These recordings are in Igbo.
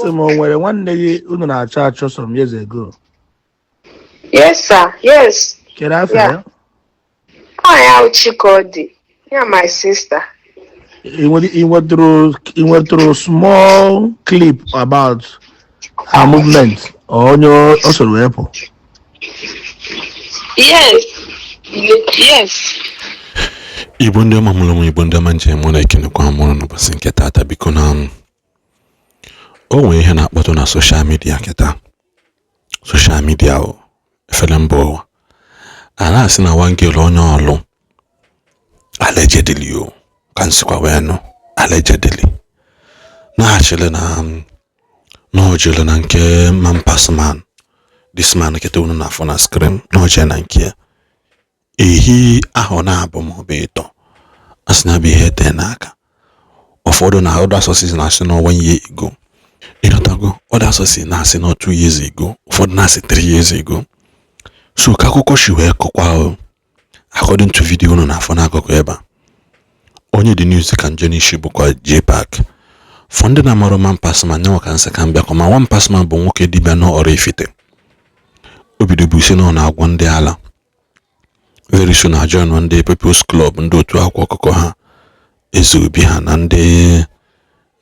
Asị m, o nwere nwanne gị unu na-achọ achọ some years ago? Yes, sir. Yes. Kedu afọ Yeah. ya? Ọ ya wụ Chikodi. Yeah, my sister. Ị nwetụrụ small clip about her movement or onye o soro wee pụ? Yes. Igbo ndị ọma mụrụ m, Igbo ndị ọma njem, mụ na-ekenekwa mụrụ n'ụbọchị nke taata. Biko, na o nwere ihe na-akpọtụ na social media kịta, social media o efere mba ụwa, a na-asị na one girl onye ọlụ, allegedly o, ka nsikwa wee nụ, allegedly na-achịrị na na o jere na nke Man Pass Man, this man kịta unu na-afụ na screen, na o jere na nke ya ehi ahụ na-abụ maọbụ ịtọ, a sị na bụ ihe tee n'aka. Ụfọdụ na other sources na-asị na one year ago, ịghọtago? Other sources na-asị na 2 years ago, ụfọdụ na-asị 3 years ago. So ka akụkọ si wee kọkwa o, according to video unu na-afụ n'akụkụ ebe a, onye dị news ka nje n'isi bụkwa JPAC. For ndị na-amarụ Man Pass Man, nyanwa ka nsị ka m bịakwa ma. Man Pass Man bụ nwoke dibịa n'Oraifite. O bido bụ isi na ọ na-agwọ ndị ala. Very soon na join ndị People's Club, ndị otu akwa ọkụkọ ha, eze obi ha, na ndị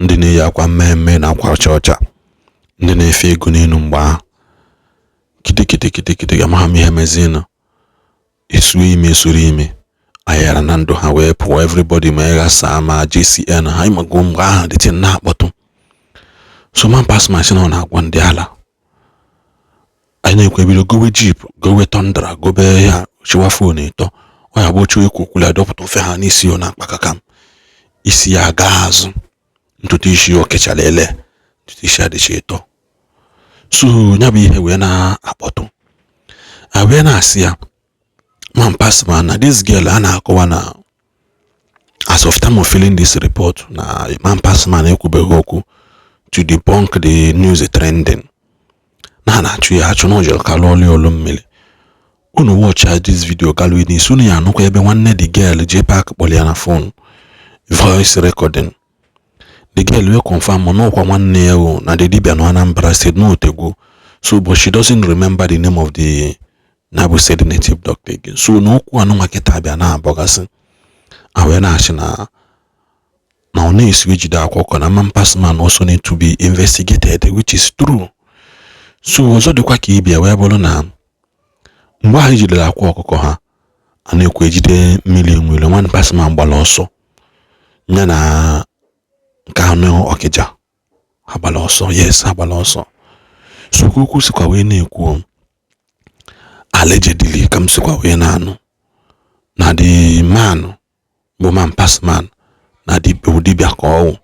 na-eyi akwa mmemme na akwa ọcha ọcha, ndị na-efe ego n'elu. Mgbe ahụ kịtịkịtị kịtịkịtị, amaghị m ihe mezinụ, esuo ime, esoro ime ayara na ndụ ha wee pụọ. Everybody ma ịghasa ma JCN ha, ịmago mgbe ahụ the thing na-akpọtụ. So Man Pass Man sị na ọ na-agwa ndị ala. Anyị na-ekwe ebido gowe jeep, gowe Tundra, gobe ya, chiwa phone ịtọ. Ọ ya bụ oche ekwu okwula dọpụta ofe ha n'isi ọ na-akpakaka m isi ya gaa azụ, ntutu isi o kechara ele, ntutu isi adịcha ịtọ. So ya bụ ihe wee na-akpọtụ, a wee na-asị ya Man Pass Man na this girl a na-akọwa na as of time of filling this report, na Man Pass Man ekwubeghị okwu to debunk the news trending na na-achụ ya achụ, na o jere ka lụọ ọlụ mmiri. Unu watch this video galu n'isi unu ya anụkwa ebe nwanne the girl JPAC kpọrọ ya na phone, voice recording. The girl wee confirm na ọkwa nwanne ya o, na the dibia no Anambra State na otegwo. So, but she doesn't remember the name of the na-bụ said native doctor again. So na okwu anụnwa kịta bịa na-abọgasị, a wee na-achị na ọ na-esi ejide akwụkwọ na Man Pass Man also need to be investigated, which is true. So ọzọ dịkwa ka ibia wee bụrụ na mgbe ahụ ejidere akwa ọkụkọ ha, a na-ekwu ejide mmiri enwere, Man Pass Man gbara ọsọ ya na nke anụ ọkịja ha gbara ọsọ. Yes, ha gbara ọsọ. So ka okwu sikwa wee na-ekwu, allegedly, ka m sikwa wee na-anụ na the man bụ Man Pass Man na bụ dibịa ka ọwụ.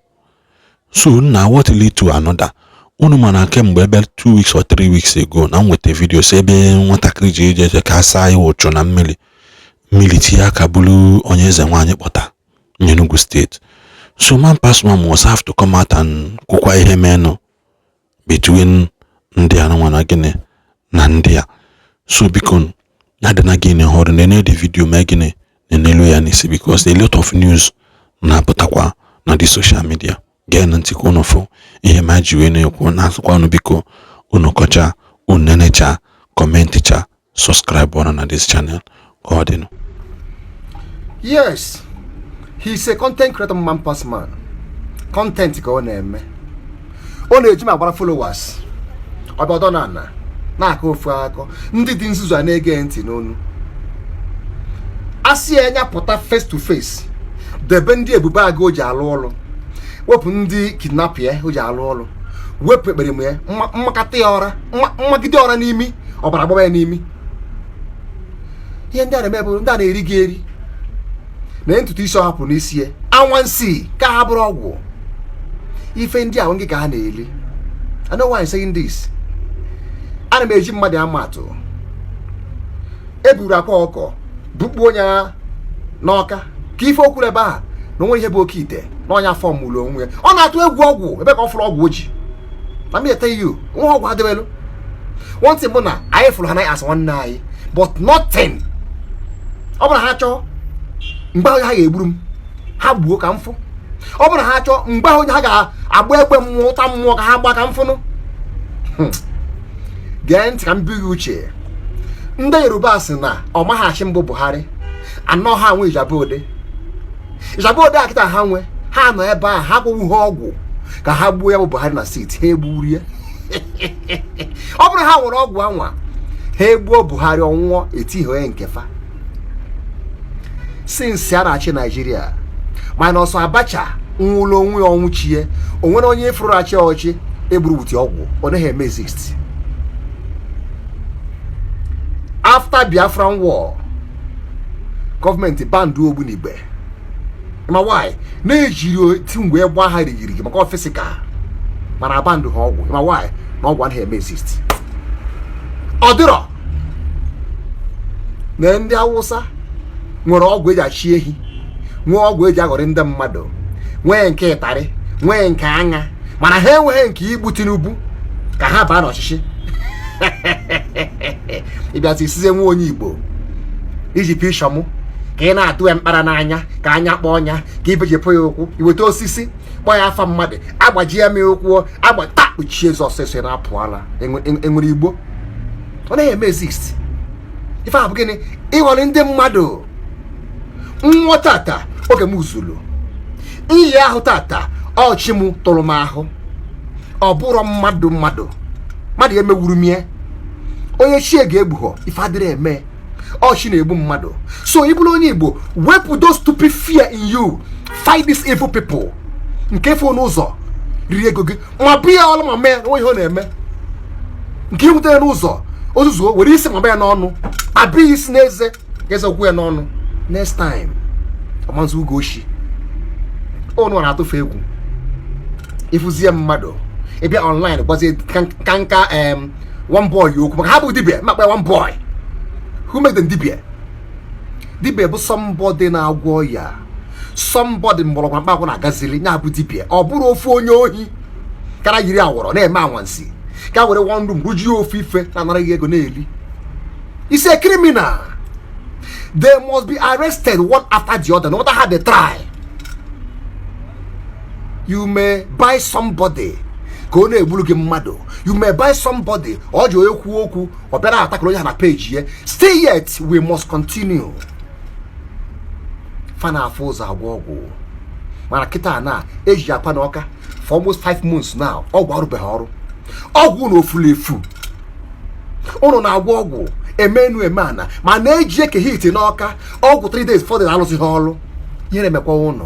So na what lead to another, unu mana kemgbe ebe 2 weeks or 3 weeks ago na m nweta video si ebe nwatakịrị ji eje eje ka a saa ya ụchụ na mmiri, mmiri tinye aka bụrụ onye eze nwaanyị kpọta n'Enugu Steeti. So Man Pass Man must have to come out and kwukwa ihe menụ between ndị a nwa na gịnị na ndị a. So biko, na-adịna gịnị hụrụ na the video mee gịnị na n'elu ya n'isi, because a lot of news na-apụtakwa na the social media. Gee ntị ka unu fụ ihe ma ji wee na-ekwu na-asụkwa unu. Biko, unu kọcha, unu nenecha, commentcha, subscribe ọnụ na this channel. Ka ọ dịnụ. Yes, he's a content creator. Man Pass Man, content ka ọ na-eme. Ọ na-eji m agbara followers. Ọbịa na ana na-akọ ofu akọ, ndị dị nzuzu a na-ege ntị n'onu. Asị ya nya pụta face to face, debe ndị ebube agụ o ji alụ ọrụ, wepụ ndị kidnap ya o ji alụ ọrụ, wepụ ekpere ya, mmakata ya ọra, mmagide ọra n'imi, ọbara gbaba ya n'imi. Ihe ndị a na-eme bụ ndị a na-eri gị eri na ntutu isi ọ hapụ n'isi ya, anwansi ka ha bụrụ ọgwụ. Ife ndị ahụ gị ka ha na-eri. I know why I'm saying this. Ana m eji mmadụ ama atụ. Eburu akwa ọkọ bukpuo onye n'ọka ka ife okwuru ebe a na onwe ihe bụ oke ite na ọnya afọ mụrụ onwe ya. Ọ na-atụ egwu ọgwụ ebe ka ọ fụrụ ọgwụ o ji na m tell you, nwa ọgwụ adịbelu. One thing bụ na anyị fụrụ ha n'anya as nwanne anyị, but nothing ọ bụrụ ha chọọ mgbe ahụ ha ga-egburu m, ha gbuo ka m fụ. Ọ bụrụ na ha chọọ mgbe ahụ onye ha ga-agba egbe mmụọ, ụta mmụọ, ka ha gba ka mfụnụ. Gee ntị ka m bi gị uche. Ndị Yoruba sị na ọ maghachi mbụ Buhari anọ ha nwe Ijabode. Ijabode a kịta ha nwe, ha nọ ebe a, ha gwụwu ha ọgwụ ka ha gbuo ya bụ Buhari na seat ha egburu ya. Ọ bụrụ ha nwere ọgwụ anwa, ha egbuo Buhari, ọnwụọ, etighi onye nke fa. Since a na-achị Naijiria, minus Abacha nwụrụ onwe ya, ọnwụ chie, o nwere onye ifuru achị ọchị egburu wuti ọgwụ? Ọ naghị eme exist. After Biafran War, gọọmenti bandu ogbunigwe. Ma why na-ejiri oti wee gbaa ha rigirigi maka physical, mana abandụ ha ọgwụ? Ma why na ọgwụ anaghị eme exist? Ọ dịrọ na ndị Awụsa nwere ọgwụ eji achị ehi, nwee ọgwụ eji aghọrị ndị mmadụ, nwee nke ịtarị, nwee nke aṅa, mana ha enweghị nke igbu Tinubu ka ha baa n'ọchịchị. Ịbịazi isizie nwa onye Igbo iji pishọ mụ ka ị na-atụ ya mkpara n'anya, ka anya kpọọ ọnya, ka ibejepụ ya ụkwụ, iweta osisi kpọọ ya afa mmadụ, agbaji ya mee ụkwụ agba ta kpuchie eze ọsịsọ na-apụ ala. Enwere Igbo ọ naghị eme exist. Ife a bụ gịnị? Ịghọrị ndị mmadụ. Nwa tata oge m zulu iyi ahụ tata, ọchị m tụrụ m ahụ. Ọ bụrụ mmadụ mmadụ mmadụ emewuru m ya, onye chie ga-egbughọ ife adịrị eme. Ọchị na-egbu mmadụ. So ị bụrụ onye Igbo, wepụ those stupid fear in you. Fight these evil people nke fụ n'ụzọ riri ego gị, ma bụ ya ọlụ, ma mee na ihe ọ na-eme nke ị nwetara n'ụzọ ozuzuo, were isi mama ya n'ọnụ, abịghị isi n'eze ka eze okwu ya n'ọnụ. Next time ọmanzu ugo oshi ụnụ na-atụfu egwu ịfụzie mmadụ ịbịa online gwazie ka nka one boy okwu maka ha bụ dibia makpa. One boy who make them dibia. Dibia bụ somebody na-agwọ ya, somebody mgbọrọgwụ mkpa akwụkwọ na-agazili ya bụ dibia. Ọ bụrụ ofu onye ohi kara yiri awọrọ na-eme anwansi ka were one room rụjuo ofu ife na-anaraghị ego na-eli is a criminal. They must be arrested one after the other, no matter how they try. You may buy somebody ka ọ na-egburu gị mmadụ, you may buy somebody ọ ji onye kwuo okwu, ọ bịara atakụrụ onye ha na page ya. Still yet, we must continue. Fa na-afụ ụzọ agwọ ọgwụ, mana kịta na eji akwa na ọka for almost 5 months now, ọgwụ arụbeghị ọrụ. Ọgwụ na ofulu efu ụnụ na-agwọ ọgwụ eme enu eme ana, ma na-eji eke hit n'ọka, ọgwụ 3 days, 4 days alụsịghị ọrụ. Ihe na-emekwa ụnụ,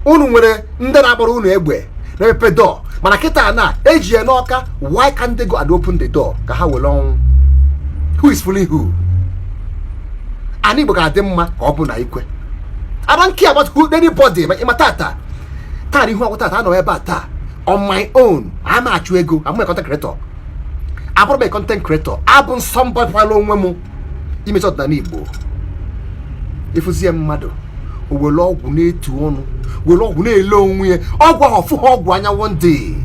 unu nwere ndị na-agbara unu egbe na-emepe door, mana kịta na eji ya n'ọka, why can't they go and open the door ka ha were ọnwụ? Who is fooling who? Ana Igbo ga-adị mma ka ọ bụ na ikwe. I don't care about who, anybody. Ma tata taa ihu akwụ tata anọ ebe a taa on my own. I'm achụ ego. I'm a content creator. Abụrụ m a content creator, abụ somebody kwala onwe m imechi ọdịnala Igbo. Ịfụzie mmadụ, o were ọgwụ na-etu ọnụ, were ọgwụ na-ele onwe ya, ọgwụ ahụ ọfụ ha ọgwụ anya. One day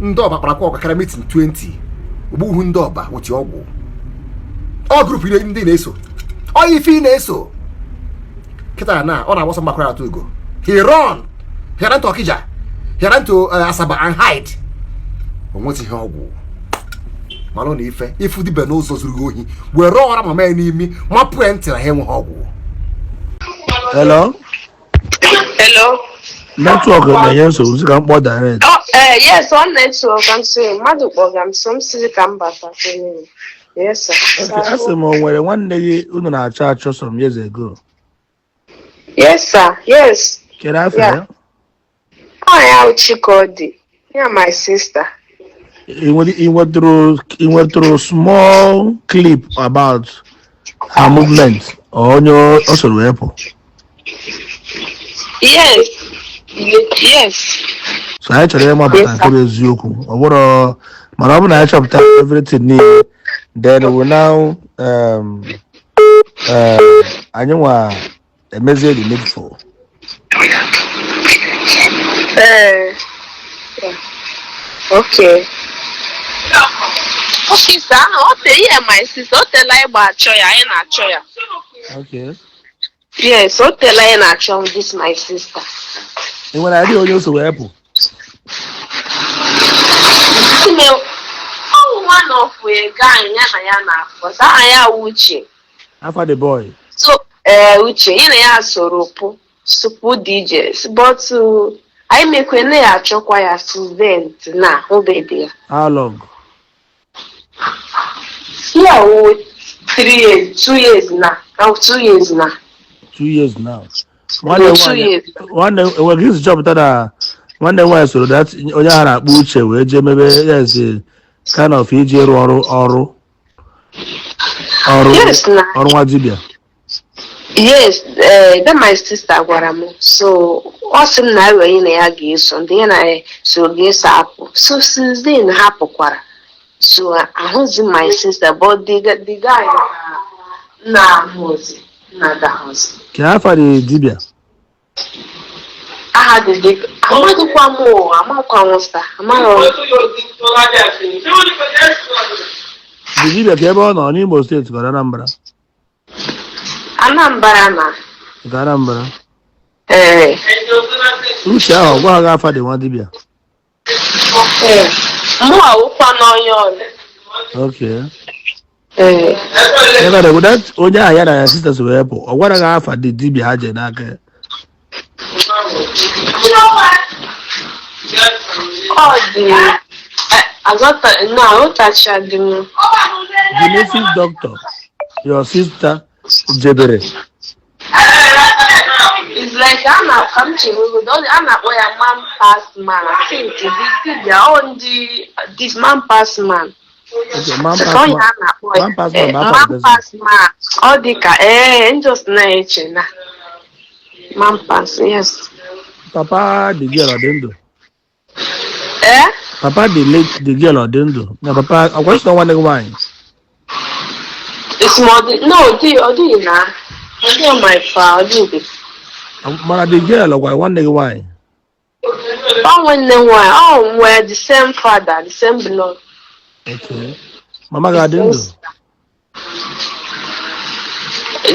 ndị ọba kparakwa ọkakara meeting 20 ogbuhu ndị ọba wụti ọgwụ. Ọ group ndị na-eso ọ ife ị na-eso kịta na ọ na-agbasa mgbakwara atụ ugo. He run, he ran to Okija, he ran to Asaba and hide. O nwetaghị ọgwụ malụ na ife ifu dibịa n'ụzọ zuru gị ohi, were ọra mama ya n'imi, mapụ ya ntị na ha enweghị ọgwụ. Hello? Hello. Network na-enye nsogbu, sị ka m kpọọ direct. Oh, yes, on network. I'm saying, mmadụ kpọga m, so m sịrị ka m bata. Yes, sir. Okay, asị m, o nwere nwanne gị unu na-achọ achọ some years ago? Yes, sir. Yes. Kedu afọ Yeah. ya? Oh, ya Chikodi. Yeah, my sister. Ị nwetụrụ small clip about her movement or onye o soro wee pụ? Yes. So anyị chọrọ ịmapụta nke bụ eziokwu. Ọ bụrụ mana ọ bụrụ na anyị chọpụta everything niile, then we now anyị nwa emezie the needful. Yeah. Okay. Okay, sir. Ọ te yeah, my sister. O tela ịgba achọ ya, anyị na-achọ ya. Okay. Yes, o teela ya na-achọ m, this my sister. Ị nwere idea onye o so wee pụ? Ime ọ one of a guy ya na ya na-afụ. Aha ya wụ Uche. Afa the boy? So Uche, ya na ya soro pụ supu DJs, but anyị mekwe na ya achọkwa ya since then till na ahụbeghị ya. How long? Ya wụ 3 years, 2 years na, oh, 2 years na. 2 years now. Nwanne 2 nwaanyị years. Nwanne, enwere isi chọpụta na nwanne nwaanyị soro that onye ahụ na-akpọ Uche wee jee mebe, yes, kind of iji ịrụ ọrụ Yes na. ọrụ nwa dibịa? Yes, that my sister gwara m. So ọ sị m na enweghị na ya ga-eso ndị ya na ya so ga-eso apụ. So since then ha pụkwara, so ahụzi my sister, but the guy na ahụzi na ahụzi. Ka afa dị dibịa? Aha dị amadịkwa m o, amakwa m sa, amaghị m. Dị dibịa, ka ebe ọ nọ n'Imo Steeti ka ọ Anambra? Anambra na. Nke Anambra? Ee. Uche ahụ, ọ gwaghị gị afa dị nwa dibịa? Ee, mụ awụkwa n'onye ọlụ. Okay. Ee. Ebe na that onye ahụ ya na ya sister so wee pụ, ọ gwara gị afa dị dibịa ha je n'aka ya? Ọ dị aghọta na aghọtachaghị m. The native doctor your sister jebere? It's like a na ka m chere ogodo a na-akpọ ya man pass man. I think the dibịa ọ ndị this man pass man. Okay, man Ka pass onye man. a na-akpọ ya Man pass man bụ afa man the person. Pass man, ọ dị ka ee just na-eche na man pass, yes. Papa the girl, ọ dị ndụ? Ee. Papa the late, the girl, ọ dị ndụ? Na papa ọkwa isi na nwanne gị nwaanyị? It's more no, ọ dị, ọ dịghị na ọ dịghị my fa, ọ dịghị. Mana the girl ọkwa nwanne gị nwaanyị? Ọ nwanne m nwaanyị, ọ nwere the same father, the same blood. Okay. Mama gị adị ndụ?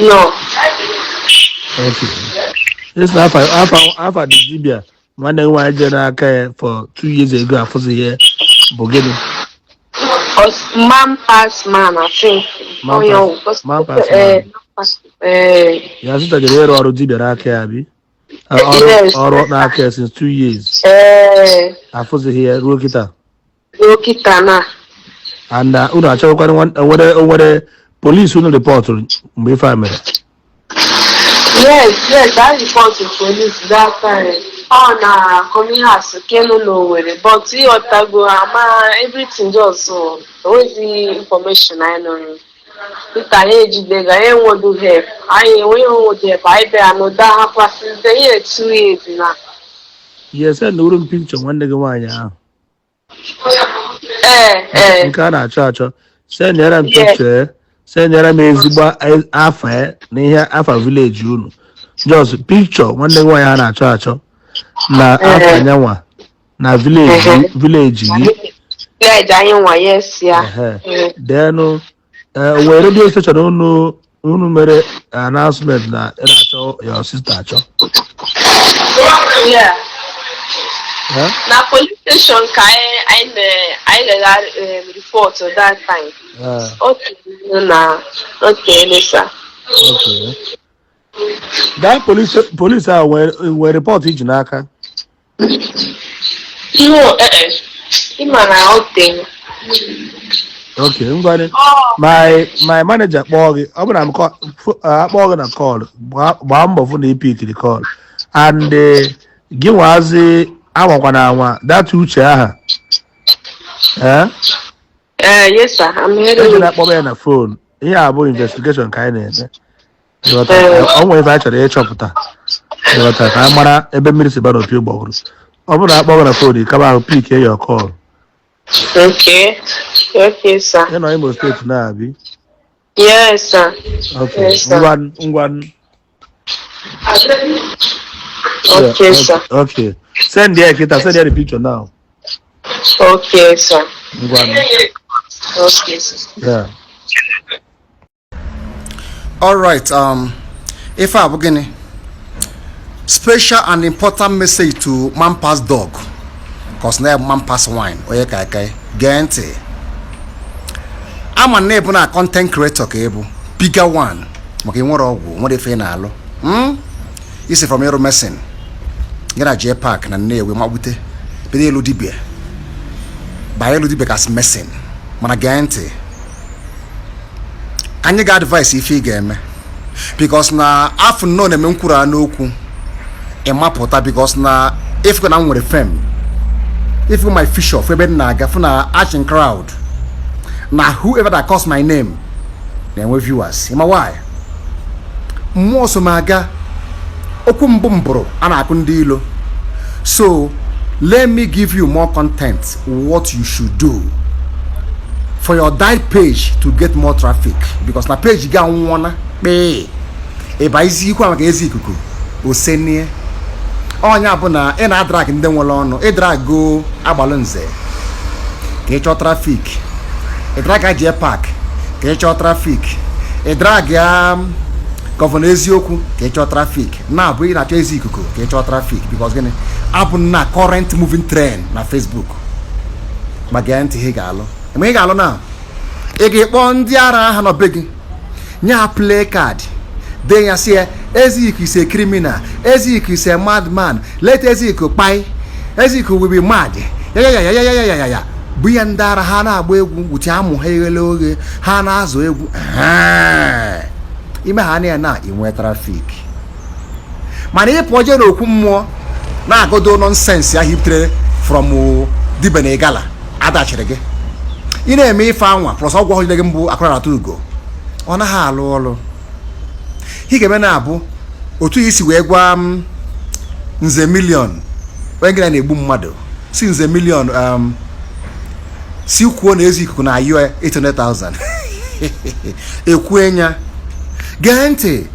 No. Okay. This na afa the dibịa nwanne gị nwaanyị jere n'aka ya for 2 years ago afụzighị ya bụ gịnị? Man pass man, I think. Man Onye pass- ọwụ. Man pass Eh, man. man pass, eh. Ya sister jere ịrụ ọrụ dibịa n'aka ya bi ọrụ Yes. ọrụ n'aka ya since 2 years, Eh, afụzighị ya ruo kịta. Dọkịta na. And unu achọghịkwana onwere polisi unu reportụrụ mgbe ife a mere? Yes, I report to police that time. Ọ na Comitas Kenu n'Owerri, but ịghọtago ama everything just enweghị information anyị nụrụ. Dịka anyị ejidega, anyị enwedo help, anyị enweghị enwedo help, anyị bịara n'ụda hapụasịze ihe 2 years na. Yes, send uru m picture nwanne gị nwaanyị ahụ. Ee. Nke a na-achọ achọ, sendịara m Yes. picture, sendịara m ezigbo afa ya na ihe afa village unu. Just picture nwanne gị nwaanyị a na-achọ achọ na afa nyanwa na village village gị. Village anyị nwa, yes ya. Ehe. Then nwere radio station unu mere announcement na ị na-achọ your sister achọ? Yeah. Eh? Na police station ka anyị lega report that time. O tere na o tere sa. Okay. That police ahụ nwere report iji n'aka? No, eh. Ịma na o tere. Okay, ngwanị. Oh, My manager kpọọ gị, ọ bụrụ na m akpọọ gị na call, gbaa mbọ fụ na ị pickiri call and gị nwazi anwakwana anwa that Uche aha, eh. Yes sir, I'm hearing Ejela you. akpọba ya na phone. Ihe a bụ investigation ka anyị na-eme. Ịghọta? Eh. Ọ nwere ife anyị chọrọ ịchọpụta, ịghọta, ka anyị mara ebe mmiri si ba n'opi ụgbọgụrụ. Ọ bụrụ na akpọ gị na phone, ị kaba ahụ pick your call. Okay, sir. Ị nọ Imo Steeti na-abi? Yes, sir. Okay. Yes, sir. Ngwa ngwa. Okay, sir. Okay, send there kita, send there the picture now. Okay, sir. Ngwa. Okay, sir. Yeah. All right. Ife a bụ gịnị? Special and important message to Man Pass Dog, cause na ya bụ Man Pass Wine. Onye ka aka gee ntị, ama na ịbụ na content creator ka ịbụ bigger one, maka ị nwere ọgwụ, nwere ife ị na-alụ. Isi from ịrụ mesin gị na J Park na Nnewi magbute bido ịlụ dibịa, banye ịlụ dibịa kasị mesin. Mana gee ntị, anyị ga-advice ife ị ga-eme, because na afọ nnọọ na-eme nkwuru a n'okwu ịmapụta, because na ifugo na m nwere fame, ifugo my future fụ ebe m na-aga, fụ na achin crowd na whoever that calls my name na-enwe viewers. Ịma why? Mmụọ so m aga. Okwu mbụ mbụrụ a na-akụ ndị ilo. So let me give you more content, what you should do for your diet page to get more traffic, because na page gị anwụọna kpee ịba isi ikwu maka ezi ikuku osenie. Ọnya bụ na ị na-adrag ndị nwere ọnụ, ịdrago agbalụ nze ka ị chọọ traffic, ịdraga J Park ka ị chọọ traffic, ịdrag ya Governor Eziokwu ka ị chọọ traffic, na-abụ ị na-achọ ezi ikuku ka ị chọọ traffic, because gịnị abụ na current moving trend na Facebook. Ma gee ntị, ihe ị ga-alụ, mgbe ị ga-alụ na ị ga-ekpọ ndị ara aha nọ be gị, nye ha play card, dee ya, sị ya, "Ezikuku is a criminal, Ezikuku is a madman, let Ezikuku kpai, Ezikuku will be mad," ya ya ya ya ya ya ya ya bụ ya. Ndị ara ha na-agba egwu wute amụ ha eghele oghe, ha na-azụ egwu. Ehe. Ime ha na na inwe traffic. Mana ịpụ jee n'okwu mmụọ na-agọdo nonsense ahụ ibutere from dibe na igala adachiri gị, ị na-eme ife anwa plus ọgwụ ọhụrụ gị mbụ akụrụ atụ ugo, ọ naghị alụ ọrụ. Ị ga-eme na-abụ otu isi wee gwa m Nze Million, onye gị na-egbu mmadụ, si Nze Million si kwuo na ezi ikuku na ayọ 800,000, ekwue ya. Gee ntị,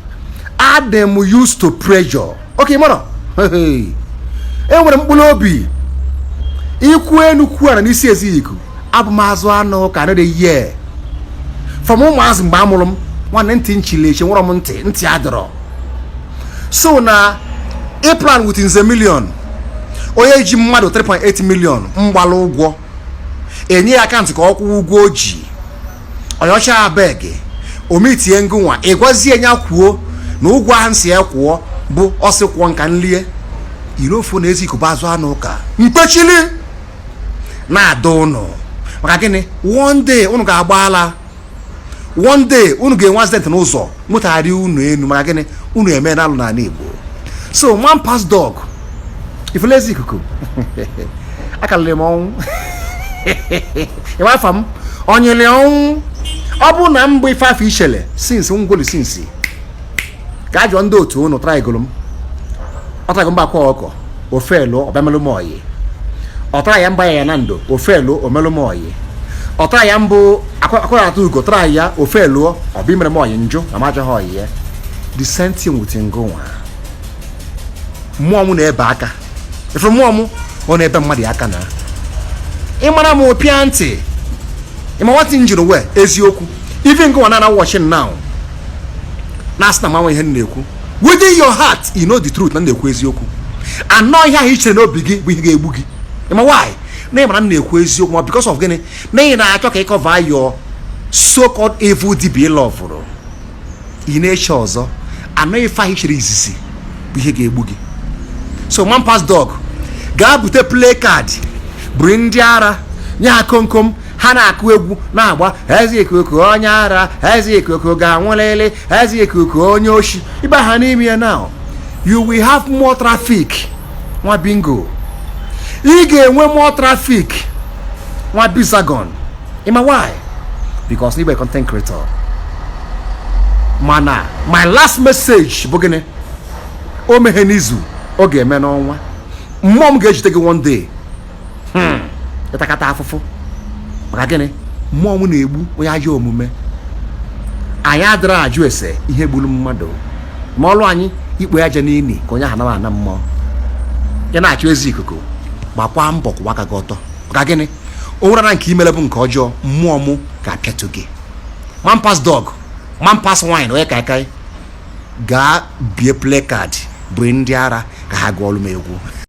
adị m used to pressure. Okay, mara enwere mkpụrụ obi ikwu enu kwuo na n'isi ezi ikuku abụ m azụ anụ ka anụ ye from ụmụazị. Mgbe amụrụ m, nwanne, ntị nchili echi nwụrọ m ntị, ntị adọrọ. So na ịplan with Nze Million, onye ji mmadụ 3.8 million mgbalụ ụgwọ, enye ya akaụntụ ka ọ kwụọ ụgwọ o ji onyeọcha abeg omitie ngụnwa, ịgwazie ya kwuo na ụgwọ ahụ si ya kwụọ bụ ọsị kwụọ nka nlie iri ofu na ezi ikuku azụ anụ ụka mkpechili na-ada ụnụ. Maka gịnị? One day unu ga-agba ala, one day unu ga-enwe accident n'ụzọ, mụtagharị unu enu. Maka gịnị? Unu eme na alụ n'ala Igbo. So Man Pass Dog, ifele ezi ikuku akalịrị m ọnwụ ịwa afa m onyere ọnwụ. Ọ bụrụ na m bụ ife afọ ichele since ngwoli since ka ajọ ndị otu unu traigolo m, ọ trago mba akwa ọkọ ofelu ọbịamelụ m oyi, ọ tara ya mba ya na ndo ofelu omelụ m oyi, ọ tara ya mbụ akwara atụ ugo tara ya ofeluo ọbịa mere m oyi njụ na m achọghị oyi ya. The same thing with ngụnwa. Mmụọ m na-ebe aka ife, mmụọ m ọ na-ebe mmadụ aka na ịmara m pịa ntị. Ịma nwata njiri wee eziokwu, even ngụnwa na watching now na-asị na manwa ihe m na-ekwu, within your heart you know the truth na m na-ekwu eziokwu. Anọ ihe ahụ i chere n'obi gị bụ ihe ga-egbu gị. Ịma why? Na ịmara m na-ekwu eziokwu, ma because of gịnị? Na ị na-achọ ka ị cover your so called evil dibia lọvụrụ ị na-eche ọzọ. Anọ ife ahụ i chere izizi bụ ihe ga-egbu gị. So Man Pass Dog, gaa bute play card, buru ndị ara, nye ha komkom, ha na-akụ egwu na-agba, "Eze ikuku onye ara, eze ikuku ga-anwụlịlị, eze ikuku onye oshi." Ịba ha n'ime ya now, you will have more traffic. Nwa bingo, ị ga-enwe more traffic. Nwa bizagon, ịma why? Because n'igbe content creator. Mana my last message bụ gịnị? O meghe n'izu, ọ ga-eme n'ọnwa. Mmụọ m ga-ejide gị one day. Ịtakata afụfụ. Maka gịnị? Mmụọ m na-egbu onye ajọ omume. Anyị adịrọ ajụ ese ihe gburu mmadụ, ma ọlụ anyị ikpo aja n'ili ka onye ahụ anaghị ana mmụọ. Ya na-achọ ezi ikuku, gbakwa mbọ kwụwa aka gị ọtọ. Maka gịnị? O nwere na nke imere bụ nke ọjọọ, mmụọ mụ ga-apịatụ gị. Man Pass Dog, Man Pass Wine, onye kaikai. Gaa bie play card bụ ndị ara ka ha gụọlụ m egwu.